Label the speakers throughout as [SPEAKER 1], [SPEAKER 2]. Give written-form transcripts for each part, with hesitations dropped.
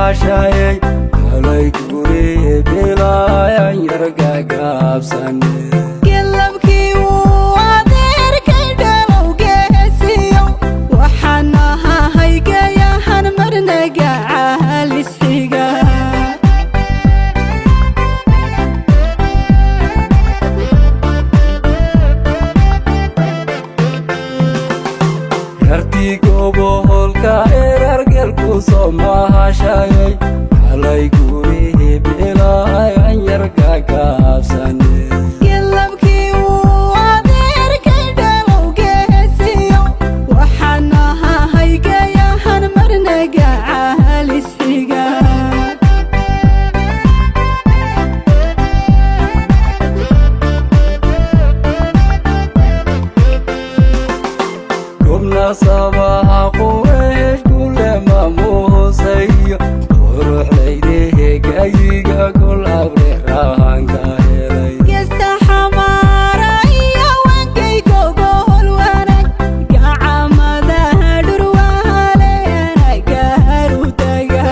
[SPEAKER 1] mahashayay halay gurihii bilaayan yargagaabsane.
[SPEAKER 2] Galabkii wuu adeerkay dhalow geesiyo, waxaan ahahay gayahan marna gacaalis xiga.
[SPEAKER 1] Yartii goboholka erargelku soo mahashayay halay gurihii bilaayan yargagaabsane.
[SPEAKER 2] Galabkii wuu adeerkay dhalow geesiyo, waxaan ahahay gayahan marna gacaalis xiga.
[SPEAKER 1] Gobna sabaha Qureesh kule mamuusayo quruxlaydehe gayiga kol abre rahanka helay.
[SPEAKER 2] Gesta xamaara iyo wankay gogol wanaag, gacamadaha dhurwahaleena gaaru taga.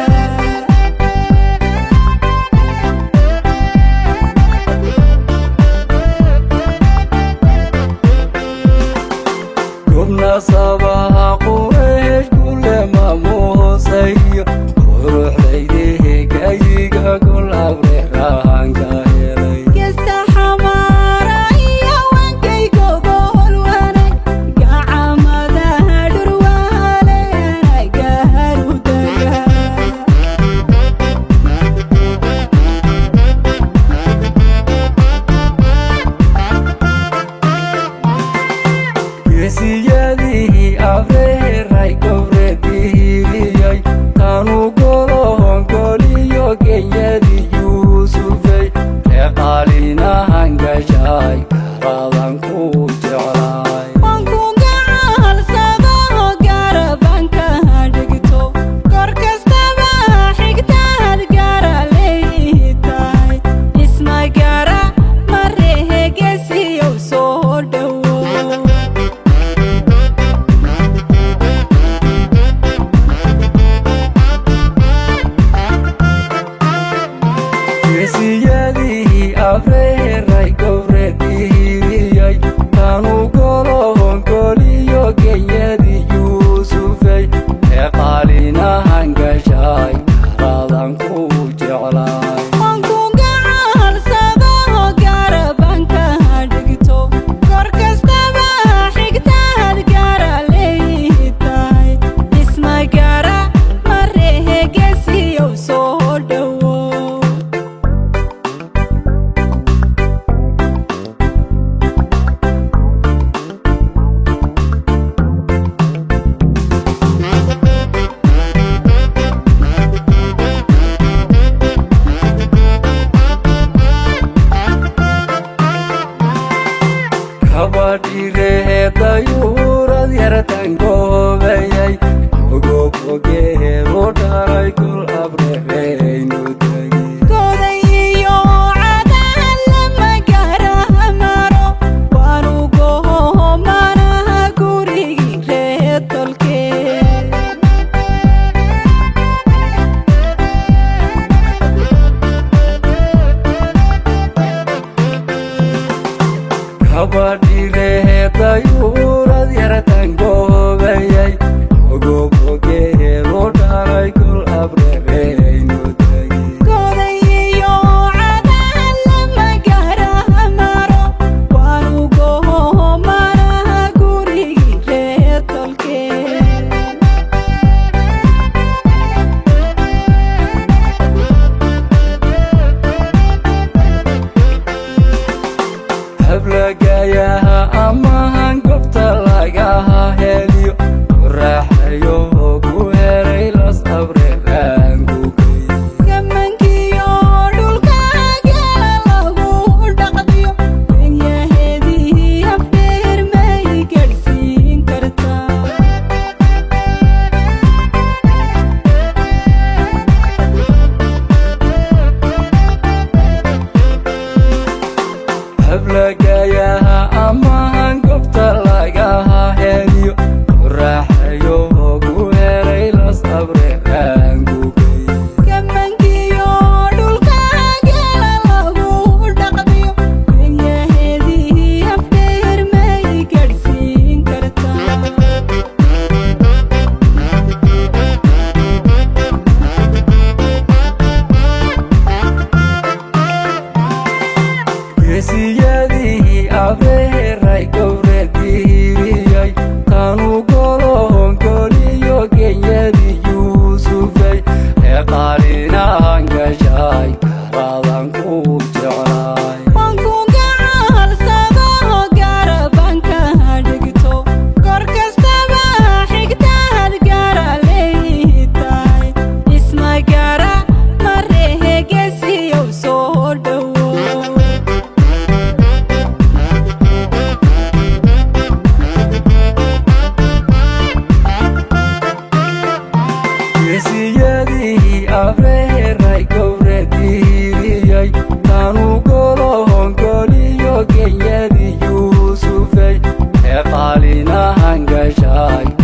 [SPEAKER 1] Gobna sabaha Qureesh kule mamuusayo quruxlaydehe gayiga kol abre rahanka helay.
[SPEAKER 2] Gesta xamaara iyo wankay gogol wanaag, gacamadaha dhurwahaleena gaaru taga.
[SPEAKER 1] Geesiyadihii abreeray gobredihiriyay tanu golohon koliyo genyadii Yuusufay reeqaalinahan gashay garadan ku jeclay.
[SPEAKER 2] Wanku gacalsadaho garabanka dhigto, kor kastaba xigtaad gara leeyihi tahay, isma gara marehe gesiyow soo dhowo.
[SPEAKER 1] Geesiyadihii abreeray gobredihiriyay tanu golohon koliyo genyadii Yuusufay reeqaalinahan gashay garadan ku jeclay.
[SPEAKER 2] Wanku gacalsadaho garabanka dhigto, kor kastaba xigtaad gara leeyihi tahay, isma gara marehe gesiyow soo dhowo.
[SPEAKER 1] Kabadhirehe dayuurad yartan goobayay ogobogeeru dhalay kul abreheynu tegi.
[SPEAKER 2] Goday iyo cadahan lama garamaro, waanu gohomanaha gurigii reer tolkee.
[SPEAKER 1] Kabadhirehe dayuurad yartan goobayay ogobogeeru dhalay kul abreheynu tegi.
[SPEAKER 2] Goday iyo cadahan lama garamaro, waanu gohomanaha gurigii reer tolkee.
[SPEAKER 1] Hablagayaha amahan gobta lagaha heliyo raaxayo ku helay las abreraanku.
[SPEAKER 2] Gamankiyo dhulka geela lagu dhaqdiyo, benyaheedii afdheer may gaadhsiin kartaa.
[SPEAKER 1] Hablagayaha amahan gobta lagaha heliyo raaxayo ku helay las abreraanku. Tahay.